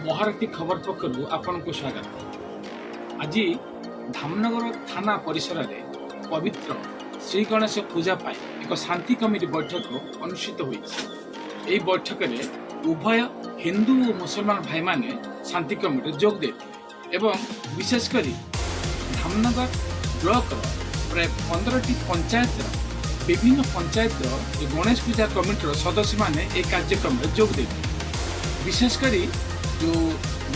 ମହାରଥୀ ଖବର ପକ୍ଷରୁ ଆପଣଙ୍କୁ ସ୍ୱାଗତ। ଆଜି ଧାମନଗର ଥାନା ପରିସରରେ ପବିତ୍ର ଶ୍ରୀ ଗଣେଶ ପୂଜା ପାଇଁ ଏକ ଶାନ୍ତି କମିଟି ବୈଠକ ଅନୁଷ୍ଠିତ ହୋଇଛି। ଏହି ବୈଠକରେ ଉଭୟ ହିନ୍ଦୁ ଓ ମୁସଲମାନ ଭାଇମାନେ ଶାନ୍ତି କମିଟିରେ ଯୋଗ ଦେଇଥିଲେ ଏବଂ ବିଶେଷ କରି ଧାମନଗର ବ୍ଲକର ପ୍ରାୟ 15ଟି ପଞ୍ଚାୟତର, ବିଭିନ୍ନ ପଞ୍ଚାୟତର ଏ ଗଣେଶ ପୂଜା କମିଟିର ସଦସ୍ୟମାନେ ଏହି କାର୍ଯ୍ୟକ୍ରମରେ ଯୋଗ ଦେଇଥିଲେ। ବିଶେଷ କରି ଯେଉଁ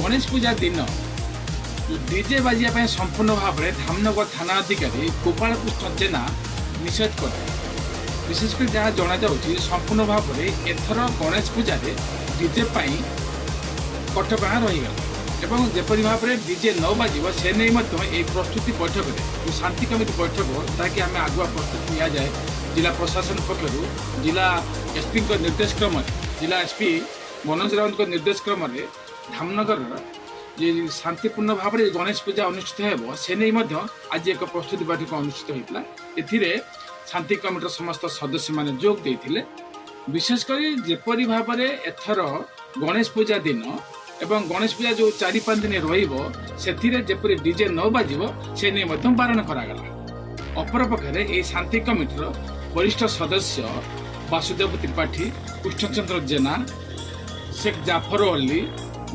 ଗଣେଶ ପୂଜା ଦିନ ଡିଜେ ବାଜିବା ପାଇଁ ସମ୍ପୂର୍ଣ୍ଣ ଭାବରେ ଧାମନଗର ଥାନା ଅଧିକାରୀ ଗୋପାଳକୃଷ୍ଣ ଜେନା ନିଷେଧ କରିଥିଲେ। ବିଶେଷ କରି ଯାହା ଜଣାଯାଉଛି, ସମ୍ପୂର୍ଣ୍ଣ ଭାବରେ ଏଥର ଗଣେଶ ପୂଜାରେ ଡିଜେ ପାଇଁ କଟକଣା ରହିଗଲା ଏବଂ ଯେପରି ଭାବରେ ଡିଜେ ନ ବାଜିବ, ସେ ନେଇ ମଧ୍ୟ ଏହି ପ୍ରସ୍ତୁତି ବୈଠକରେ, ଯେଉଁ ଶାନ୍ତି କମିଟି ବୈଠକ, ଯାହାକି ଆମେ ଆଗୁଆ ପ୍ରସ୍ତୁତି ନିଆଯାଏ ଜିଲ୍ଲା ପ୍ରଶାସନ ପକ୍ଷରୁ, ଜିଲ୍ଲା ଏସ୍ପିଙ୍କ ନିର୍ଦ୍ଦେଶ କ୍ରମରେ, ଜିଲ୍ଲା ଏସ୍ପି ମନୋଜ ରାଉତଙ୍କ ନିର୍ଦ୍ଦେଶ କ୍ରମରେ ଧାମନଗରର ଯେ ଶାନ୍ତିପୂର୍ଣ୍ଣ ଭାବରେ ଗଣେଶ ପୂଜା ଅନୁଷ୍ଠିତ ହେବ, ସେ ନେଇ ମଧ୍ୟ ଆଜି ଏକ ପ୍ରସ୍ତୁତି ବୈଠକ ଅନୁଷ୍ଠିତ ହୋଇଥିଲା। ଏଥିରେ ଶାନ୍ତି କମିଟିର ସମସ୍ତ ସଦସ୍ୟମାନେ ଯୋଗ ଦେଇଥିଲେ। ବିଶେଷ କରି ଯେପରି ଭାବରେ ଏଥର ଗଣେଶ ପୂଜା ଦିନ ଏବଂ ଗଣେଶ ପୂଜା ଯେଉଁ 4-5 ଦିନ ରହିବ, ସେଥିରେ ଯେପରି ଡିଜେ ନ ବାଜିବ, ସେ ନେଇ ମଧ୍ୟ ବାରଣ କରାଗଲା। ଅପରପକ୍ଷରେ ଏହି ଶାନ୍ତି କମିଟିର ବରିଷ୍ଠ ସଦସ୍ୟ ବାସୁଦେବ ତ୍ରିପାଠୀ, କୃଷ୍ଣଚନ୍ଦ୍ର ଜେନା, ଶେଖ ଜାଫର ଅଲ୍ଲୀ,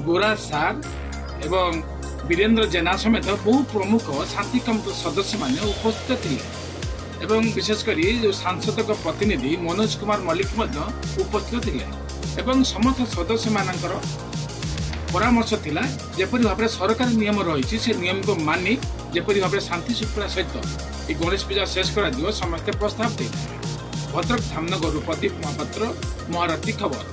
ଗୋରା ସାର୍ ଏବଂ ବୀରେନ୍ଦ୍ର ଜେନା ସମେତ ବହୁ ପ୍ରମୁଖ ଶାନ୍ତି କମିଟିର ସଦସ୍ୟମାନେ ଉପସ୍ଥିତ ଥିଲେ ଏବଂ ବିଶେଷ କରି ଯେଉଁ ସାଂସଦଙ୍କ ପ୍ରତିନିଧି ମନୋଜ କୁମାର ମଲ୍ଲିକ ମଧ୍ୟ ଉପସ୍ଥିତ ଥିଲେ। ଏବଂ ସମସ୍ତ ସଦସ୍ୟମାନଙ୍କର ପରାମର୍ଶ ଥିଲା, ଯେପରି ଭାବରେ ସରକାରୀ ନିୟମ ରହିଛି, ସେ ନିୟମକୁ ମାନି ଯେପରି ଭାବରେ ଶାନ୍ତି ଶୃଙ୍ଖଳା ସହିତ ଏହି ଗଣେଶ ପୂଜା ଶେଷ କରାଯିବ, ସମସ୍ତେ ପ୍ରସ୍ତାବ ଦେଇଥିଲେ। ଭଦ୍ରକ ଧାମନଗରରୁ ପ୍ରଦୀପ ମହାପାତ୍ର, ମହାରଥୀ ଖବର।